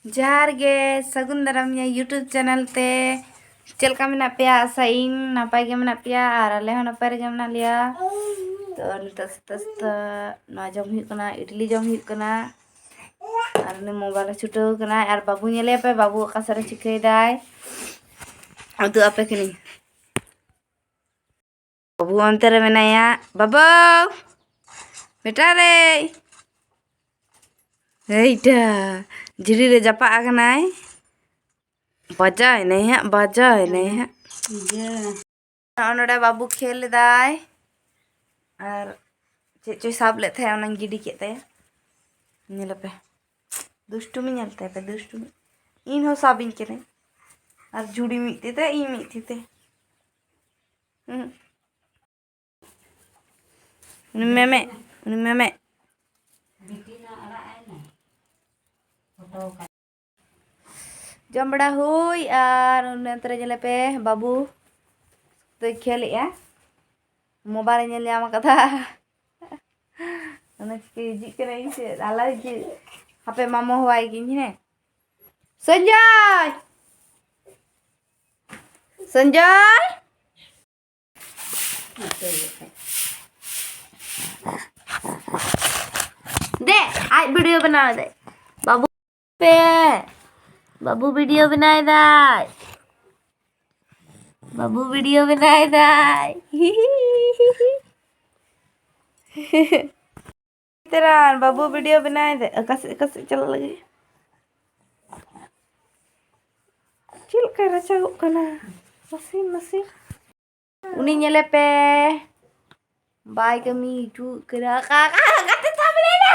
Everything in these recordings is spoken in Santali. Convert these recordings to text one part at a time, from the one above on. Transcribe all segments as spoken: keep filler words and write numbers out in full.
ᱡᱚᱦᱟᱨ ᱜᱮ, ᱥᱟᱹᱜᱩᱱ ᱫᱟᱨᱟᱢ ᱤᱧᱟᱹᱜ YouTube ᱪᱮᱱᱮᱞ ᱛᱮ᱾ ᱪᱮᱫ ᱞᱮᱠᱟ ᱢᱮᱱᱟᱜ ᱯᱮᱭᱟ? ᱟᱥᱟᱭᱟᱹᱧ ᱱᱟᱯᱟᱭ ᱜᱮ ᱢᱮᱱᱟᱜ ᱯᱮᱭᱟ ᱟᱨ ᱟᱞᱮ ᱦᱚᱸ ᱱᱟᱯᱟᱭ ᱨᱮᱜᱮ ᱢᱮᱱᱟᱜ ᱞᱮᱭᱟ᱾ ᱛᱚ ᱱᱤᱛᱚᱜ ᱥᱮᱛᱟᱜ ᱥᱮᱛᱟᱜ ᱱᱚᱣᱟ ᱡᱚᱢ ᱦᱩᱭᱩᱜ ᱠᱟᱱᱟ, ᱤᱰᱞᱤ ᱡᱚᱢ ᱦᱩᱭᱩᱜ ᱠᱟᱱᱟ ᱟᱨ ᱩᱱᱤ ᱢᱳᱵᱟᱭᱤᱞ ᱮ ᱪᱷᱩᱴᱟᱹᱣ ᱠᱟᱱᱟᱭ᱾ ᱟᱨ ᱵᱟᱹᱵᱩ ᱧᱮᱞᱮᱭᱟ ᱯᱮ, ᱵᱟᱹᱵᱩ ᱚᱠᱟ ᱥᱮᱫ ᱨᱮ ᱪᱤᱠᱟᱹᱭᱮᱫᱟᱭ, ᱩᱫᱩᱜ ᱟᱯᱮ ᱠᱟᱹᱱᱟᱹᱧ᱾ ᱵᱟᱹᱵᱩ ᱚᱱᱛᱮ ᱨᱮ ᱢᱮᱱᱟᱭᱟ᱾ ᱵᱟᱹᱵᱩ! ᱵᱮᱴᱟ ᱨᱮ! ᱮᱭᱴᱟ! ᱡᱷᱤᱨᱤ ᱨᱮ ᱡᱟᱯᱟᱜ ᱟᱠᱟᱱᱟᱭ᱾ ᱵᱟᱡᱟᱣ ᱮᱱᱟᱭ ᱦᱟᱸᱜ, ᱵᱟᱡᱟᱣ ᱮᱱᱟᱭ ᱦᱟᱸᱜ᱾ ᱱᱚᱜᱼᱚ ᱱᱚᱰᱮ ᱵᱟᱹᱵᱩ ᱠᱷᱮᱞ ᱮᱫᱟᱭ᱾ ᱟᱨ ᱪᱮᱫ ᱪᱚᱭ ᱥᱟᱵ ᱞᱮᱫ ᱛᱟᱦᱮᱸᱫ, ᱚᱱᱟᱧ ᱜᱤᱰᱤ ᱠᱮᱫ ᱛᱟᱭᱟ᱾ ᱧᱮᱞ ᱟᱯᱮ᱾ ᱫᱩᱥᱴᱩᱢᱤ ᱧᱮᱞ ᱛᱟᱭ ᱯᱮ, ᱫᱩᱥᱴᱩᱢᱤ᱾ ᱤᱧ ᱦᱚᱸ ᱥᱟᱵ ᱤᱧ ᱠᱟᱱᱟᱭ᱾ ᱟᱨ ᱡᱷᱩᱲᱤ ᱢᱤᱫ ᱛᱤ ᱛᱮ, ᱤᱧ ᱢᱤᱫ ᱛᱤ ᱛᱮ᱾ ᱦᱩᱸ᱾ ᱩᱱᱤ ᱢᱮᱢᱮ, ᱩᱱᱤ ᱢᱮᱢᱮ᱾ ᱡᱚᱢ ᱵᱟᱲᱟ ᱦᱩᱭ ᱟᱨ ᱚᱱᱮ ᱚᱱᱛᱮ ᱨᱮ ᱧᱮᱞᱮ ᱯᱮ, ᱵᱟᱹᱵᱩ ᱫᱚᱭ ᱠᱷᱮᱞᱮᱜᱼᱟ, ᱢᱳᱵᱟᱭᱤᱞ ᱮ ᱧᱮᱞ ᱧᱟᱢ ᱟᱠᱟᱫᱟ᱾ ᱚᱱᱟ ᱪᱤᱠᱟᱹ ᱦᱤᱡᱩᱜ ᱠᱟᱱᱟ ᱤᱧ ᱥᱮᱫ, ᱟᱞᱚ ᱦᱤᱡᱩᱜ, ᱦᱟᱯᱮ ᱢᱟᱢᱚ ᱦᱚᱦᱚᱣᱟᱭ ᱜᱤᱧ ᱦᱮᱸ᱾ ᱥᱚᱧᱡᱚᱭ! ᱥᱚᱧᱡᱚᱭ! ᱫᱮ, ᱟᱡ video ᱵᱮᱱᱟᱣ ᱫᱟᱭ᱾ ᱵᱟᱹᱵᱩ ᱯᱮ, ᱵᱟᱹᱵᱩ video ᱵᱮᱱᱟᱣ ᱫᱟᱭ᱾ ᱵᱟᱹᱵᱩ video ᱵᱮᱱᱟᱣ ᱫᱟᱭ᱾ ᱛᱮᱨᱟᱱ, ᱵᱟᱹᱵᱩ video ᱵᱮᱱᱟᱣ ᱫᱟᱭ᱾ ᱚᱠᱟ ᱥᱮᱫ, ᱚᱠᱟ ᱥᱮᱫ ᱪᱟᱞᱟᱜ ᱞᱟᱹᱜᱤᱫ? ᱪᱮᱫ ᱞᱮᱠᱟᱭ ᱨᱟᱪᱟᱜᱚᱜ ᱠᱟᱱᱟ? ᱢᱟᱥᱮ, ᱢᱟᱥᱮ᱾ ᱩᱱᱤ ᱧᱮᱞᱮ ᱯᱮ, ᱵᱟᱭ ᱠᱟᱹᱢᱤ ᱦᱚᱪᱚᱜ ᱠᱟᱱᱟ᱾ ᱚᱠᱟ, ᱚᱠᱟ, ᱚᱠᱟᱛᱮ ᱥᱟᱵ ᱞᱮᱱᱟ?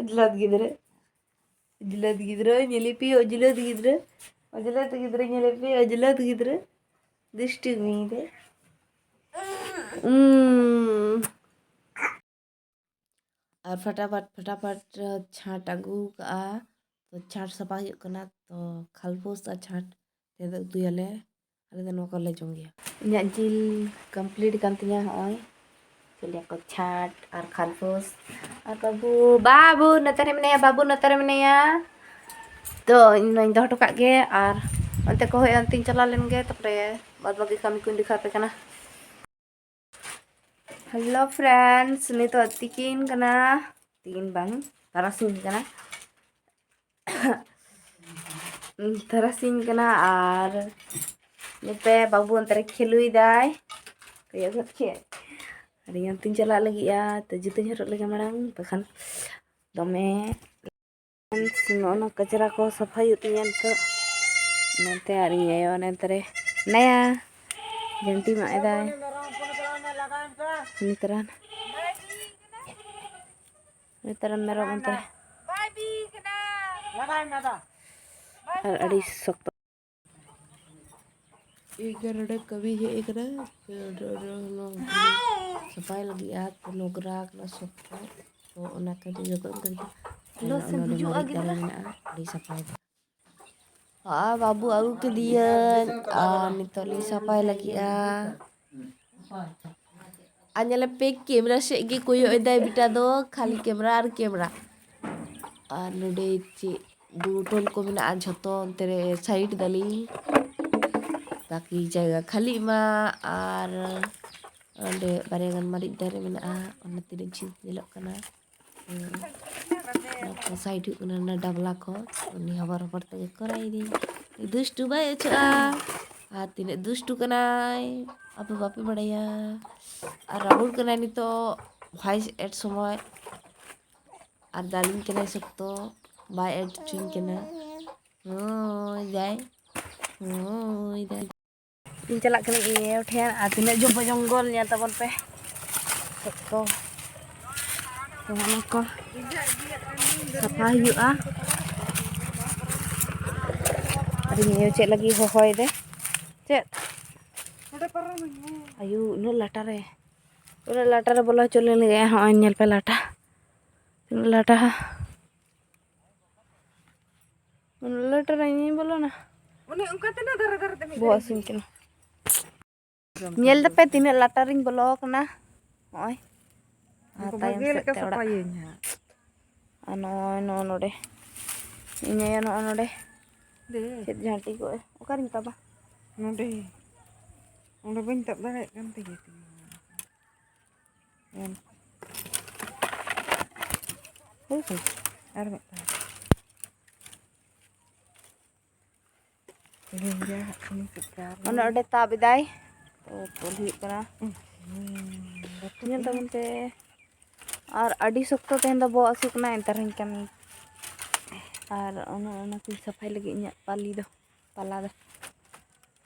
ᱚᱡᱞᱟᱫ ᱜᱤᱫᱽᱨᱟᱹ, ᱚᱡᱞᱟᱫ ᱜᱤᱫᱽᱨᱟᱹ, ᱧᱮᱞᱮ ᱯᱮ, ᱚᱡᱞᱟᱫ ᱜᱤᱫᱽᱨᱟᱹ, ᱚᱡᱞᱟᱫ ᱜᱤᱫᱽᱨᱟᱹ, ᱧᱮᱞᱮ ᱯᱮ, ᱚᱡᱞᱟᱫ ᱜᱤᱫᱽᱨᱟᱹ᱾ ᱫᱩᱥᱴᱩᱢᱤ ᱫᱚ᱾ ᱩᱸ᱾ ᱟᱨ ᱯᱷᱟᱴᱟᱯᱷᱟᱴ, ᱯᱷᱟᱴᱟᱯᱷᱟᱴ ᱪᱷᱟᱸᱴ ᱟᱹᱜᱩ ᱠᱟᱜᱼᱟ᱾ ᱛᱚ ᱪᱷᱟᱸᱴ ᱥᱟᱯᱷᱟ ᱦᱩᱭᱩᱜ ᱠᱟᱱᱟ᱾ ᱛᱚ ᱠᱷᱟᱞᱯᱳᱥ ᱟᱨ ᱪᱷᱟᱸᱴ ᱛᱮᱫᱚ ᱩᱛᱩᱭᱟᱞᱮ᱾ ᱟᱞᱮ ᱫᱚ ᱱᱚᱣᱟ ᱠᱚᱞᱮ ᱡᱚᱢ ᱜᱮᱭᱟ᱾ ᱤᱧᱟᱹᱜ ᱡᱤᱞ complete ᱠᱟᱱ ᱛᱤᱧᱟ ᱦᱚᱸᱜᱼᱚᱭ᱾ ᱞᱟᱹᱭᱟ ᱠᱚ ᱪᱷᱟᱴ ᱟᱨ ᱠᱷᱟᱨᱜᱳᱥ ᱟᱨ ᱵᱟᱹᱵᱩ, ᱵᱟᱹᱵᱩ ᱱᱚᱛᱮ ᱨᱮ ᱢᱮᱱᱟᱭᱟ, ᱵᱟᱹᱵᱩ ᱱᱚᱛᱮ ᱨᱮ ᱢᱮᱱᱟᱭᱟ᱾ ᱛᱚ ᱤᱧ ᱱᱚᱣᱟᱧ ᱫᱚᱦᱚ ᱦᱚᱴᱚ ᱠᱟᱜ ᱜᱮ ᱟᱨ ᱚᱱᱛᱮ ᱠᱚ ᱦᱮᱡ, ᱚᱱᱛᱮᱧ ᱪᱟᱞᱟᱣ ᱞᱮᱱ ᱜᱮ, ᱛᱟᱨᱯᱚᱨᱮ ᱵᱟᱫ ᱵᱟᱹᱠᱤ ᱠᱟᱹᱢᱤ ᱠᱚᱧ ᱫᱮᱠᱷᱟᱣ ᱟᱯᱮ ᱠᱟᱱᱟ᱾ ᱦᱮᱞᱳ ᱯᱷᱨᱮᱱᱰᱥ, ᱱᱤᱛᱚᱜ ᱛᱤᱠᱤᱱ ᱠᱟᱱᱟ, ᱛᱤᱠᱤᱱ ᱵᱟᱝ, ᱛᱟᱨᱟᱥᱤᱧ ᱠᱟᱱᱟ᱾ ᱛᱟᱨᱟᱥᱤᱧ ᱠᱟᱱᱟ ᱟᱨ ᱱᱚᱛᱮ ᱵᱟᱹᱵᱩ ᱚᱱᱛᱮ ᱨᱮ ᱠᱷᱮᱞᱩᱭ ᱫᱟᱭ, ᱠᱚᱭᱚᱜ ᱜᱚᱫ ᱠᱮᱫ᱾ ᱟᱨ ᱤᱧ ᱚᱱᱛᱮᱧ ᱪᱟᱞᱟᱜ ᱞᱟᱹᱜᱤᱫᱼᱟ, ᱛᱚ ᱡᱩᱛᱟᱹᱧ ᱦᱚᱨᱚᱜ ᱞᱮᱜᱮ ᱢᱟᱲᱟᱝ, ᱵᱟᱠᱷᱟᱱ ᱫᱚᱢᱮ ᱱᱚᱜᱼᱚ ᱱᱚᱣᱟ ᱠᱟᱪᱨᱟ ᱠᱚ ᱥᱟᱯᱷᱟ ᱦᱩᱭᱩᱜ ᱛᱤᱧᱟᱹ ᱱᱤᱛᱚᱜ᱾ ᱱᱚᱛᱮ ᱟᱨ ᱤᱧ ᱟᱭᱳ ᱚᱱᱮ ᱚᱱᱛᱮ ᱨᱮ ᱢᱮᱱᱟᱭᱟ, ᱡᱷᱟᱹᱱᱴᱤ ᱢᱟᱜ ᱮᱫᱟᱭ᱾ ᱩᱱᱤ ᱛᱚᱨᱟ, ᱩᱱᱤ ᱛᱚᱨᱟ ᱢᱮᱨᱚᱢ ᱚᱱᱛᱮ ᱨᱮ᱾ ᱟᱨ ᱟᱹᱰᱤ ᱥᱚᱠᱛᱚ ᱤᱧ ᱱᱚᱰᱮ ᱠᱟᱹᱢᱤ ᱦᱮᱡ ᱟᱠᱟᱱᱟ᱾ ᱥᱟᱯᱷᱟᱭ ᱞᱟᱹᱜᱤᱫ ᱟᱨ ᱱᱚᱜᱽᱨᱟ ᱠᱟᱱᱟ ᱥᱚᱠᱛᱚ, ᱛᱚ ᱚᱱᱟ ᱠᱟᱹᱴᱤᱡ ᱡᱚᱛᱚᱱ ᱠᱟᱹᱴᱤᱡ ᱞᱚᱥ ᱮᱢ ᱱᱚᱰᱮ ᱦᱤᱡᱩᱜᱼᱟ ᱢᱟᱹᱨᱤᱪ ᱫᱟᱨᱮ ᱜᱤᱫᱽᱨᱟᱹ᱾ ᱢᱮᱱᱟᱜᱼᱟ, ᱟᱹᱰᱤ ᱥᱟᱯᱷᱟᱭ ᱫᱚ᱾ ᱟᱨ ᱵᱟᱹᱵᱩ ᱟᱹᱜᱩ ᱠᱮᱫᱮᱭᱟᱹᱧ ᱟᱨ ᱱᱤᱛᱚᱜ ᱞᱤᱧ ᱥᱟᱯᱷᱟᱭ ᱞᱟᱹᱜᱤᱫᱼᱟ᱾ ᱟᱨ ᱧᱮᱞᱮ ᱯᱮ, ᱠᱮᱢᱨᱟ ᱥᱮᱫ ᱜᱮ ᱠᱚᱭᱚᱜ ᱮᱫᱟᱭ ᱵᱮᱴᱟ ᱫᱚ, ᱠᱷᱟᱹᱞᱤ ᱠᱮᱢᱨᱟ ᱟᱨ ᱠᱮᱢᱨᱟ᱾ ᱟᱨ ᱱᱚᱰᱮ ᱪᱮᱫ ᱵᱳᱛᱚᱞ ᱠᱚ ᱢᱮᱱᱟᱜᱼᱟ, ᱡᱷᱚᱛᱚ ᱚᱱᱛᱮ ᱨᱮ ᱥᱟᱭᱤᱰ ᱫᱟᱞᱤᱧ, ᱛᱟᱠᱤ ᱡᱟᱭᱜᱟ ᱠᱷᱟᱹᱞᱤᱜ ᱢᱟ᱾ ᱟᱨ ᱚᱸᱰᱮ ᱵᱟᱨᱭᱟ ᱜᱟᱱ ᱢᱟᱹᱨᱤᱪ ᱫᱟᱨᱮ ᱢᱮᱱᱟᱜᱼᱟ, ᱚᱱᱟ ᱛᱤᱱᱟᱹᱜ ᱡᱷᱤᱞ ᱧᱮᱞᱚᱜ ᱠᱟᱱᱟ᱾ ᱦᱮᱸ᱾ ᱚᱱᱟ ᱠᱚ ᱥᱟᱭᱤᱰ ᱦᱩᱭᱩᱜ ᱠᱟᱱᱟ, ᱚᱱᱟ ᱰᱟᱵᱞᱟ ᱠᱚ᱾ ᱩᱱᱤ ᱦᱚᱵᱚᱨ ᱦᱚᱵᱚᱨ ᱛᱮᱜᱮ ᱠᱚᱨᱟᱣ ᱤᱫᱤ᱾ ᱫᱩᱥᱴᱩ ᱵᱟᱭ ᱚᱪᱚᱜᱼᱟ᱾ ᱟᱨ ᱛᱤᱱᱟᱹᱜ ᱫᱩᱥᱴᱩ ᱠᱟᱱᱟᱭ, ᱟᱯᱮ ᱵᱟᱯᱮ ᱵᱟᱲᱟᱭᱟ᱾ ᱟᱨ ᱨᱟᱹᱯᱩᱫ ᱠᱟᱱᱟᱭ ᱱᱤᱛᱚᱜ, ᱵᱷᱚᱭᱮᱥ ᱮᱰ ᱥᱚᱢᱚᱭ᱾ ᱟᱨ ᱫᱟᱞᱤᱧ ᱠᱟᱱᱟᱭ ᱥᱚᱠᱛᱚ, ᱵᱟᱭ ᱮᱰ ᱦᱚᱪᱚᱧ ᱠᱟᱱᱟ᱾ ᱦᱳᱭ ᱫᱟᱭ, ᱦᱳᱭ ᱫᱟᱭ᱾ ᱤᱧ ᱪᱟᱞᱟᱜ ᱠᱟᱹᱱᱟᱹᱧ ᱤᱧ ᱟᱭᱳ ᱴᱷᱮᱱ᱾ ᱟᱨ ᱛᱤᱱᱟᱹᱜ ᱡᱚᱵᱚ ᱡᱚᱝᱜᱚᱞ ᱧᱮᱞ ᱛᱟᱵᱚᱱ ᱯᱮ᱾ ᱥᱚᱠᱛᱚ᱾ ᱛᱚ, ᱚᱱᱟ ᱠᱚ ᱥᱟᱯᱷᱟ ᱦᱩᱭᱩᱜᱼᱟ᱾ ᱟᱨ ᱤᱧ ᱟᱭᱳ ᱪᱮᱫ ᱞᱟᱹᱜᱤᱫ ᱦᱚᱦᱚᱭᱮᱫᱟᱭ? ᱪᱮᱫ? ᱟᱭᱳ, ᱩᱱᱟᱹᱜ ᱞᱟᱴᱟ ᱨᱮ, ᱩᱱᱟᱹᱜ ᱞᱟᱴᱟ ᱨᱮ ᱵᱚᱞᱚ ᱦᱚᱪᱚ ᱞᱮᱱ ᱜᱮ᱾ ᱦᱚᱸᱜᱼᱚᱭ ᱧᱮᱞ ᱯᱮ ᱞᱟᱴᱟ, ᱛᱤᱱᱟᱹᱜ ᱞᱟᱴᱟ᱾ ᱩᱱᱟᱹᱜ ᱞᱟᱴᱟ ᱨᱮ ᱤᱧᱤᱧ ᱵᱚᱞᱚᱱᱟ? ᱚᱱᱮ ᱚᱱᱠᱟ ᱛᱤᱱᱟᱹᱜ ᱫᱷᱟᱨᱮ ᱫᱷᱟᱨᱮ ᱛᱮ ᱢᱤᱫ ᱵᱚᱦᱚᱜ ᱫᱷᱟᱨᱮ ᱦᱟᱹᱥᱩᱧ ᱠᱟᱱᱟ᱾ ᱧᱮᱞ ᱫᱟᱯᱮ ᱛᱤᱱᱟᱹᱜ ᱞᱟᱴᱟ ᱨᱤᱧ ᱵᱚᱞᱚ ᱟᱠᱟᱱᱟ? ᱱᱚᱜᱼᱚᱭ᱾ ᱟᱨ ᱛᱟᱭᱚᱢ ᱵᱷᱟᱜᱮ ᱥᱮᱫ ᱞᱮᱠᱟ ᱛᱮ ᱚᱲᱟᱜ᱾ ᱥᱟᱯᱷᱟᱭᱟᱹᱧ ᱦᱟᱸᱜ᱾ ᱟᱨ ᱱᱚᱜᱼᱚᱭ ᱱᱚᱜᱼᱚ ᱱᱚᱰᱮ᱾ ᱤᱧ ᱟᱭᱳ ᱱᱚᱜᱼᱚ ᱱᱚᱰᱮ᱾ ᱫᱮ᱾ ᱪᱮᱫ ᱡᱷᱟᱹᱱᱴᱤ ᱠᱚ? ᱚᱠᱟᱨᱤᱧ ᱛᱟᱵᱟ? ᱱᱚᱰᱮ᱾ ᱚᱸᱰᱮ ᱵᱟᱹᱧ ᱛᱟᱵ ᱫᱟᱲᱮᱭᱟᱜ ᱠᱟᱱ ᱛᱮᱜᱮ᱾ ᱮᱢ᱾ ᱦᱳᱭ ᱦᱳᱭ᱾ ᱟᱨ ᱢᱤᱫᱴᱟᱝ᱾ ᱛᱮᱦᱮᱧ ᱜᱮ ᱦᱟᱸᱜ ᱠᱷᱟᱱᱤᱧ ᱪᱮᱫᱠᱟ ᱚᱱᱮ ᱚᱸᱰᱮ ᱛᱟᱵ ᱮᱫᱟᱭ᱾ ᱛᱚ, ᱛᱚᱞ ᱦᱩᱭᱩᱜ ᱠᱟᱱᱟ᱾ ᱦᱩᱸ, ᱵᱟᱹᱴᱩ ᱧᱮᱞ ᱛᱟᱵᱚᱱ ᱯᱮ᱾ ᱟᱨ ᱟᱹᱰᱤ ᱥᱚᱠᱛᱚ ᱛᱮᱦᱮᱧ ᱫᱚ ᱵᱚᱦᱚᱜ ᱦᱟᱹᱥᱩ ᱠᱟᱱᱟ, ᱮᱱᱛᱮ ᱨᱮᱦᱚᱸᱧ ᱠᱟᱹᱢᱤ᱾ ᱟᱨ ᱚᱱᱟ, ᱚᱱᱟ ᱠᱚᱧ ᱥᱟᱯᱷᱟᱭ ᱞᱟᱹᱜᱤᱫ ᱤᱧᱟᱹᱜ ᱯᱟᱞᱤ ᱫᱚ, ᱯᱟᱞᱟ ᱫᱚ᱾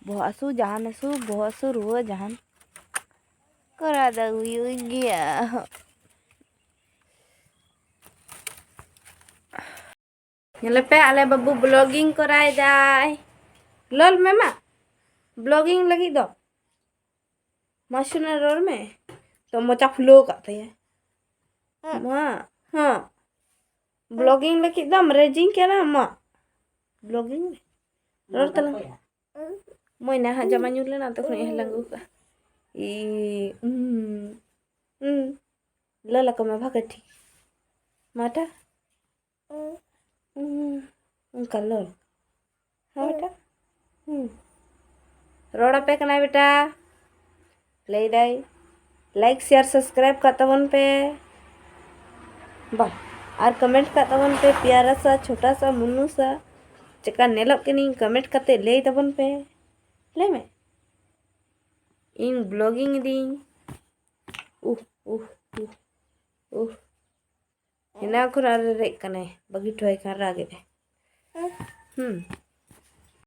ᱵᱚᱦᱚᱜ ᱦᱟᱹᱥᱩ, ᱡᱟᱦᱟᱱ ᱦᱟᱹᱥᱩ, ᱵᱚᱦᱚᱜ ᱦᱟᱹᱥᱩ, ᱨᱩᱣᱟᱹ, ᱡᱟᱦᱟᱱ ᱠᱚᱨᱟᱣ ᱫᱚ ᱦᱩᱭᱩᱜ ᱜᱮᱭᱟ᱾ ᱧᱮᱞᱮᱯᱮ, ᱟᱞᱮ ᱵᱟᱹᱵᱩ vlogging ᱠᱚᱨᱟᱣ ᱮᱫᱟᱭ᱾ ᱞᱚᱞ ᱢᱮ ᱢᱟ, vlogging ᱞᱟᱹᱜᱤᱫ ᱫᱚ᱾ ᱢᱟᱥᱩᱱᱟ ᱨᱚᱲ ᱢᱮ᱾ ᱛᱚ ᱢᱚᱪᱟ ᱯᱷᱩᱞᱟᱹᱣ ᱠᱟᱜ ᱛᱟᱭᱟ᱾ ᱢᱟ, ᱦᱚᱸ᱾ vlogging ᱞᱟᱹᱜᱤᱫ ᱫᱚᱢ ᱨᱮᱡᱤᱝ ᱠᱟᱱᱟ, ᱢᱟ᱾ vlogging ᱢᱮ᱾ ᱨᱚᱲ ᱛᱟᱞᱟᱝ ᱢᱮ᱾ ᱢᱚᱭᱱᱟ ᱦᱟᱸᱜ ᱡᱟᱢᱟ ᱧᱩᱨ ᱞᱮᱱᱟ, ᱛᱚᱠᱷᱚᱱ ᱤᱧ ᱦᱟᱞᱟᱝ ᱟᱹᱜᱩ ᱠᱟᱜᱼᱟ᱾ ᱤ, ᱩᱸ, ᱩᱸ᱾ ᱞᱟᱹᱞᱟ ᱠᱚ ᱢᱮ ᱵᱷᱟᱜᱮ ᱴᱷᱤᱠ᱾ ᱢᱟᱴᱟ᱾ ᱩᱸ, ᱚᱱᱠᱟ ᱞᱚᱞ᱾ ᱦᱮᱸ ᱵᱮᱴᱟ? ᱦᱩᱸ᱾ ᱨᱚᱲ ᱟᱯᱮ ᱠᱟᱱᱟᱭ ᱵᱮᱴᱟ᱾ ᱞᱟᱹᱭ ᱫᱟᱭ, like, share, subscribe ᱠᱟᱜ ᱛᱟᱵᱚᱱ ᱯᱮ᱾ ᱵᱟ, ᱟᱨ comment ᱠᱟᱜ ᱛᱟᱵᱚᱱ ᱯᱮ, ᱯᱮᱭᱟᱨᱟ ᱥᱟ, ᱪᱷᱳᱴᱟ ᱥᱟ, ᱢᱩᱱᱩ ᱥᱟ᱾ ᱪᱮᱠᱟ ᱧᱮᱞᱚᱜ ᱠᱟᱹᱱᱟᱹᱧ comment ᱠᱟᱛᱮ ᱞᱟᱹᱭ ᱛᱟᱵᱚᱱ ᱯᱮ᱾ ᱞᱟᱹᱭ ᱢᱮ᱾ ᱤᱧ vlogging ᱤᱫᱤᱧ᱾ ᱩᱦ, ᱩᱦ, ᱩᱦ, ᱩᱦ᱾ ᱮᱱᱟᱝ ᱠᱷᱚᱱ ᱟᱨ ᱨᱮᱡ ᱠᱟᱱᱟᱭ, ᱵᱟᱹᱜᱤ ᱦᱚᱴᱚᱣᱟᱭ ᱠᱷᱟᱱ ᱨᱟᱜ ᱮᱫᱟᱭ᱾ ᱦᱩᱸ᱾